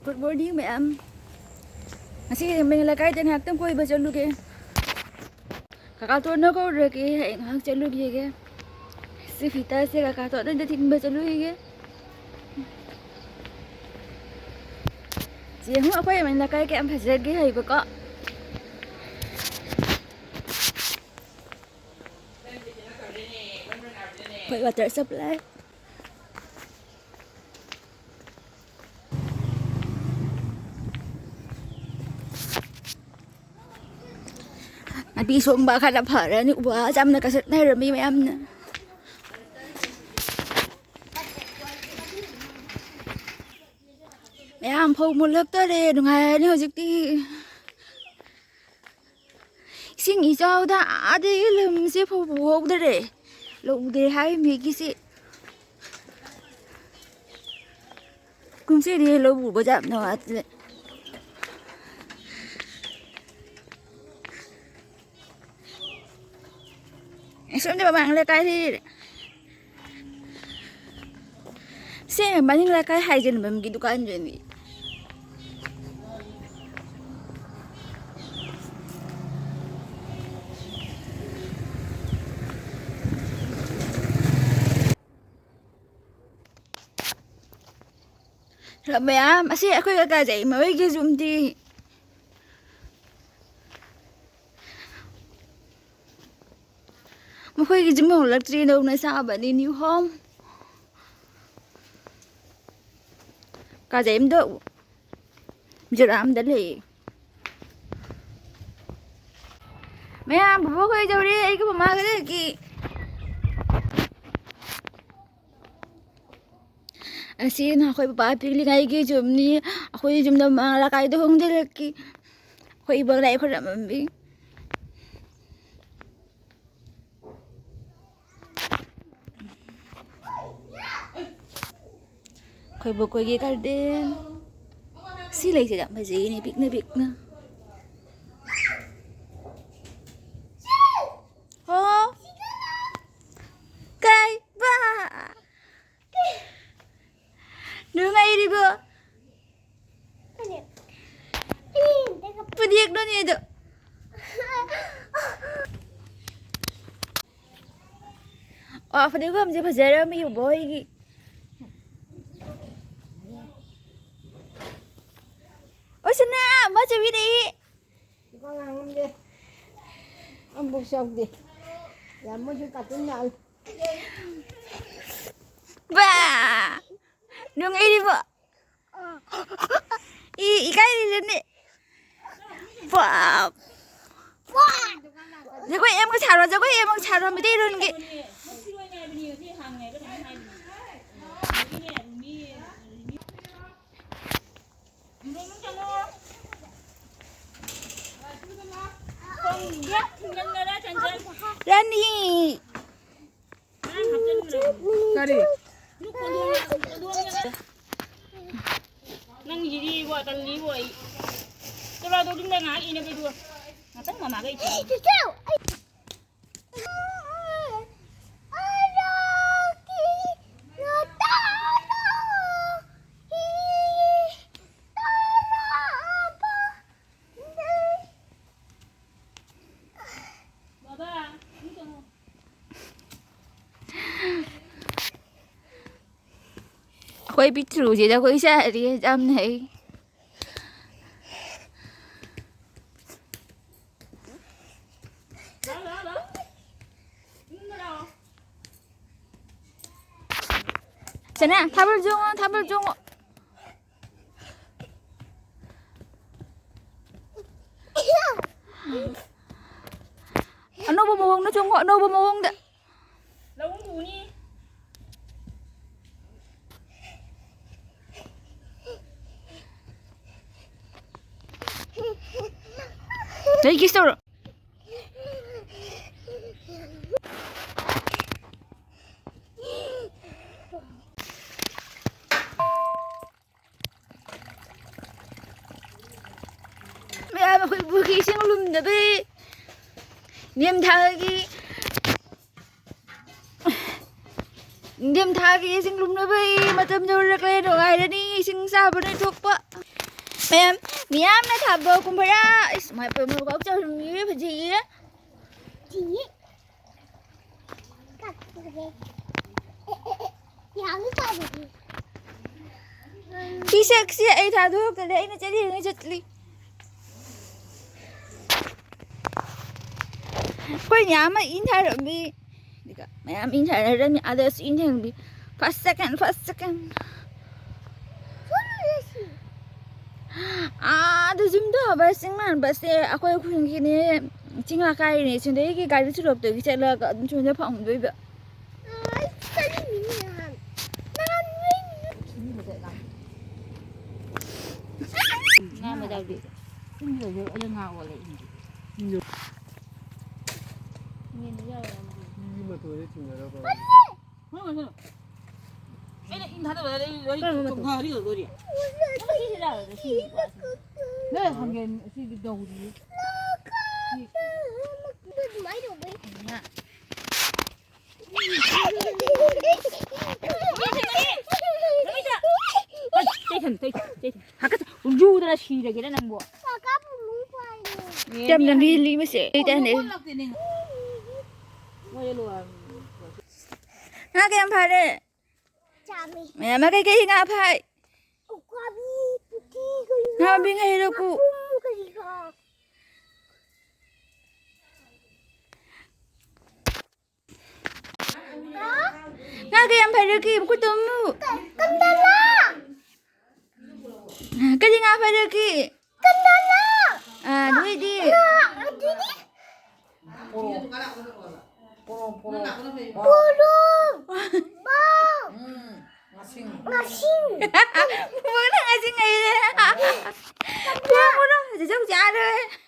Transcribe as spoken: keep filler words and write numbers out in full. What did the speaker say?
Good morning, ꯃꯌꯥꯝ꯫ ꯉꯁꯤ ꯃꯦꯡ ꯂꯩꯀꯥꯏꯗ ꯉꯥꯏꯍꯥꯛꯇꯪ ꯀꯣꯏꯕ ꯆꯠꯂꯨꯒꯦ꯫ ꯀꯀꯥ ꯇꯣꯟꯅ ꯀꯧꯔꯒꯦ, ꯑꯩ ꯉꯥꯏꯍꯥꯛ ꯆꯠꯂꯨꯈꯤꯒꯦ꯫ ꯁꯤ ꯐꯤꯇꯥꯁꯦ ꯀꯀꯥ ꯇꯣꯟꯅ ꯊꯤꯟꯕ ꯆꯠꯂꯨꯈꯤꯒꯦ꯫ ꯌꯦꯡꯉꯨ, ꯑꯩꯈꯣꯏ ꯃꯦꯡ ꯂꯩꯀꯥꯏ ꯀꯌꯥꯝ ꯐꯖꯒꯦ ꯍꯥꯏꯕꯀꯣ꯫ ꯑꯩꯈꯣꯏ water supply꯫ ꯂꯝꯕꯤ ꯁꯣꯡꯕ ꯈꯔ ꯐꯔꯅꯤ, ꯎ ꯋꯥ ꯌꯥꯝꯅ ꯀꯛꯊꯠꯅꯔꯝꯃꯤ ꯃꯌꯥꯝꯅ꯫ ꯃꯌꯥꯝ ꯐꯧ ꯃꯨꯜꯂꯛꯇꯣꯔꯦ, ꯅꯨꯡꯉꯥꯏꯔꯅꯤ ꯍꯧꯖꯤꯛꯇꯤ꯫ ꯏꯁꯤꯡ ꯏꯆꯥꯎꯗ ꯑꯥꯗꯒꯤ ꯂꯝꯁꯦ ꯐꯧ ꯄꯨꯍꯧꯗꯔꯦ, ꯂꯧꯗꯦ ꯍꯥꯏ ꯃꯤꯒꯤꯁꯤ꯫ ꯀꯨꯝꯁꯤꯗꯤ ꯂꯧ ꯎꯕ ꯌꯥꯝꯅ ꯋꯥꯠꯂꯦ꯫ ꯑꯁꯣꯝꯗ ꯃꯃꯥꯡ ꯂꯩꯀꯥꯏꯗꯤ ꯁꯦ ꯃꯅꯤꯡ ꯂꯩꯀꯥꯏ ꯍꯥꯏꯖꯤꯟꯐꯝꯒꯤ ꯗꯨꯀꯥꯟꯗꯨꯅꯤ꯫ ꯃꯌꯥꯝ ꯑꯁꯤ ꯑꯩꯈꯣꯏ ꯀꯀꯥ ꯖꯩꯃ ꯍꯣꯏꯒꯤ ꯌꯨꯝꯗꯤ꯫ ꯃꯈꯣꯏꯒꯤ ꯌꯨꯝ ꯍꯣꯡꯂꯛꯇ꯭ꯔꯤ, ꯅꯧꯅ ꯁꯥꯕꯅꯤ, new home꯫ ꯀꯥꯖꯩꯝꯗꯣ ꯃꯤꯖꯣꯔꯥꯝꯗ ꯂꯩ꯫ ꯃꯌꯥꯝ ꯕꯣꯕꯣꯛ ꯀꯩꯗꯧꯔꯤ? ꯑꯩꯒ ꯃꯃꯥꯒ ꯂꯩꯔꯛꯀꯤ꯫ ꯑꯁꯤꯅ ꯑꯩꯈꯣꯏ ꯕꯕꯥ ꯄꯤꯛꯂꯤꯉꯩꯒꯤ ꯌꯨꯝꯅꯤ꯫ ꯑꯩꯈꯣꯏ ꯌꯨꯝꯗ ꯃꯃꯥ ꯂꯩꯀꯥꯏꯗ ꯍꯣꯡꯖꯤꯜꯂꯛꯈꯤ꯫ ꯑꯩꯈꯣꯏ ꯏꯕꯣꯛ ꯂꯥꯏ ꯈꯨꯔꯨꯝꯃꯝꯃꯤ꯫ ꯑꯩꯈꯣꯏ ꯕꯣꯛꯈꯣꯏꯒꯤ garden꯫ ꯁꯤ ꯂꯩꯁꯦ ꯌꯥꯝ ꯐꯖꯩꯅꯦ, ꯄꯤꯛꯅ ꯄꯤꯛꯅ꯫ ꯍꯣ꯫ ꯀꯩꯕ? ꯅꯨꯡꯉꯥꯏꯔꯤꯕꯣ? ꯑꯗꯨ꯫ ꯑꯣ, ꯐꯅꯦꯛꯐꯝꯁꯦ ꯐꯖꯔꯝꯃꯤ, ꯕꯣꯏꯒꯤ꯫ ꯑꯣ, ꯁꯅꯥ, ꯑꯃ ꯆꯠꯃꯤꯟꯅꯩ꯫ ꯂꯨꯄꯥ ꯉꯥ ꯉꯝꯗꯦ꯫ ꯑꯃꯐꯥꯎ ꯆꯥꯎꯗꯦ꯫ ꯌꯥꯝ ꯃꯣꯏꯁꯨ ꯀꯥꯇꯨꯟ ꯌꯥꯝ꯫ ꯕꯥ! ꯅꯨꯡꯉꯥꯏꯔꯤꯕꯣ? ꯏ, ꯏꯀꯥꯏꯔꯤꯔꯅꯦ? ꯄꯥꯞ! ꯖꯒꯣꯏ ꯑꯃꯒ ꯁꯥꯔꯣ, ꯖꯒꯣꯏ ꯑꯃꯒ ꯁꯥꯔꯣ, ꯃꯩꯇꯩꯂꯣꯟꯒꯤ꯫ ꯔꯥꯅꯤ꯫ ꯀꯔꯤ? ꯅꯪꯒꯤꯗꯤ ꯏꯕꯣ, ꯇꯜꯂꯤ ꯏꯕꯣ ꯑꯩ꯫ ꯆꯠꯂꯣ ꯑꯗꯣ, ꯌꯨꯝꯗ ꯉꯥꯏꯍꯥꯛ ꯏꯅꯕ ꯏꯕꯣ꯫ ꯉꯥꯛꯇꯪ ꯃꯃꯥꯒ ꯏꯆꯦ꯫ ꯕꯥꯕꯥ, ꯏꯔꯨ ꯆꯪꯉꯣ꯫ ꯑꯩꯈꯣꯏ ꯄꯤꯛꯇ꯭ꯔꯨꯁꯤꯗ ꯑꯩꯈꯣꯏ ꯁꯥꯔꯤ ꯌꯥꯝ ꯍꯩ꯫ ꯁꯅꯥ, ꯊꯥꯕꯜ ꯆꯣꯡꯉꯣ, ꯊꯥꯕꯜ ꯆꯣꯡꯉꯣ꯫ ꯑꯅꯧꯕ ꯃꯑꯣꯡꯗ ꯆꯣꯡꯉꯣ, ꯑꯅꯧꯕ ꯃꯑꯣꯡꯗ꯫ ꯂꯧ ꯎꯅꯤ꯫ ꯆꯍꯤ ꯀꯤꯁ ꯇꯧꯔꯣ꯫ ꯃꯌꯥꯝ ꯑꯩꯈꯣꯏ ꯄꯨꯈ꯭ꯔꯤ ꯏꯁꯤꯡ ꯂꯨꯝꯗꯕꯩ ꯅꯤꯡꯊꯝꯊꯥꯒꯤ, ꯅꯤꯡꯊꯝꯊꯥꯒꯤ ꯏꯁꯤꯡ ꯂꯨꯝꯅꯕꯩ ꯃꯇꯝ ꯌꯧꯔꯛꯂꯦ꯫ ꯅꯨꯡꯉꯥꯏꯔꯅꯤ ꯏꯁꯤꯡ ꯆꯥꯕ ꯅꯣꯏꯊꯣꯛꯄ꯫ ꯃꯌꯥꯝ, ꯃꯤꯌꯥꯝꯅ ꯊꯥꯕ ꯀꯨꯝꯚꯔꯥ꯫ ꯏꯁ, ꯃꯥꯏ ꯄꯣꯏꯃꯣ ꯀꯥꯎ ꯆꯥꯎꯔꯝꯃꯤ, ꯐꯖꯩꯌꯦ꯫ ꯊꯤꯌꯦ꯫ ꯀꯛꯄꯒꯦ꯫ ꯑꯦ, ꯑꯦ, ꯑꯦ, ꯌꯥꯝꯅ ꯆꯥꯎꯕꯗꯤ꯫ ꯁꯤ ꯁꯛꯁꯤ ꯑꯩ ꯊꯥꯗꯣꯔꯛꯇ꯭ꯔꯗꯤ ꯑꯩꯅ ꯆꯠꯂꯤꯉꯩ ꯆꯠꯂꯤ꯫ ꯑꯩꯈꯣꯏ ꯃꯌꯥꯝ ꯑꯃ ꯏꯟꯊꯔꯝꯃꯤ꯫ ꯑꯗꯨꯒ ꯃꯌꯥꯝ ꯏꯟꯊꯔꯝꯃꯤ꯫ ꯑꯗꯁꯨ ꯏꯟꯊꯔꯝꯃꯤ꯫ First, second, first, second꯫ ꯑꯥꯗ ꯌꯨꯝꯗ ꯍꯧꯕ ꯆꯤꯡ ꯃꯥꯟꯕꯁꯦ ꯑꯩꯈꯣꯏ ꯈꯨꯟꯒꯤꯅꯦ, ꯆꯤꯡ ꯂꯥꯀꯥꯏꯔꯤꯅꯦ꯫ ꯁꯤꯗꯒꯤ ꯒꯥꯔꯤ ꯁꯣꯔꯣꯛꯇꯒꯤ ꯆꯠꯂꯒ ꯑꯗꯨꯝ ꯁꯣꯝꯗ ꯐꯪꯗꯣꯏꯕ꯫ ꯑꯩ ꯆꯠꯅꯤꯡꯉꯤꯅꯦ ꯅꯍꯥꯟ꯫ ꯅꯍꯥꯟ ꯅꯣꯏ ꯉꯥ ꯃꯆꯥꯗꯤ꯫ ꯏꯟꯗ꯭ꯔꯁꯨ ꯑꯩ ꯉꯥ ꯑꯣꯜꯂꯦ, ꯏꯟꯗ꯭ꯔꯁꯨ꯫ ꯃꯤ ꯃꯇꯣꯟꯗ ꯆꯤꯡꯅꯔꯕ? ꯍꯣꯏ, ꯍꯣꯏ, ꯍꯣꯏ꯫ ꯑꯩꯅ ꯏꯟ ꯊꯥꯗꯕꯗ ꯑꯩ ꯂꯣꯏ ꯀꯔꯝꯕ ꯃꯇꯣꯟ? ꯆꯣꯡꯊꯔꯤ ꯂꯣꯏꯔꯦ꯫ ꯅꯪ ꯁꯤꯁꯤ ꯂꯥꯛꯑꯣ, ꯁꯤ ꯅꯣꯏ ꯍꯪꯒꯦꯟ ꯁꯤꯗꯤ ꯇꯧꯗ꯭ꯔꯤ꯫ ꯑꯗꯨꯃꯥꯏꯅ ꯇꯧꯕꯩ꯫ ꯆꯩꯊꯟ, ꯆꯩꯊꯟ, ꯆꯩꯊꯟ꯫ ꯍꯥꯀꯠꯆ-, ꯖꯨꯗꯅ ꯁꯤꯔꯒꯦꯗ ꯅꯪꯕꯨ꯫ ꯌꯥꯝ ꯂꯝꯕꯤ ꯂꯤ ꯃꯁꯦ꯫ ꯂꯩꯇꯦ ꯍꯟꯗꯛ꯫ ꯉꯥ ꯀꯌꯥꯝ ꯐꯥꯔꯦ? ꯆꯥꯝꯃꯤ꯫ ꯃꯌꯥꯝ ꯑꯃ ꯀꯩꯀꯩ ꯉꯥ ꯐꯥꯏ? ꯎꯀꯥꯕꯤ, ꯄꯨꯊꯤ, ꯀꯔꯤ ꯉꯥ ꯃꯃꯤꯡ ꯍꯥꯏꯔꯛꯎ꯫ ꯉꯥꯄ꯭ꯔꯨꯝ, ꯀꯔꯤ ꯀꯔꯥ꯫ ꯉꯥ ꯀꯌꯥꯝ ꯐꯥꯔꯛꯀꯦ? ꯃꯈꯨꯠꯇꯣ ꯑꯃꯨꯛ꯫ ꯀ-, ꯀꯟꯗꯂꯥ꯫ ꯀꯔꯤ ꯉꯥ ꯐꯥꯔꯛꯀꯦ? ꯀꯟꯗꯂꯥ꯫ ꯑꯥ, ꯅꯣꯏꯗꯤ? ꯉꯥ, ꯑꯗꯨꯗꯤ? ꯄꯣꯔꯣꯝ, ꯄꯣꯔꯣꯝ, ꯄꯣꯔꯣꯝ꯫ ꯄꯣꯔꯣꯝ꯫ ꯕꯥꯎ꯫ ꯎꯝ, ꯉꯥꯁꯤꯡ꯫ ꯉꯥꯁꯤꯡ꯫ ꯄꯨꯡ ꯉꯥꯁꯤꯡ ꯍꯩꯔꯦ꯫ ꯄꯣꯔꯣꯝ, ꯄꯣꯔꯣꯝ꯫ ꯍꯧꯖꯤꯛ ꯆꯥꯔꯣꯏ꯫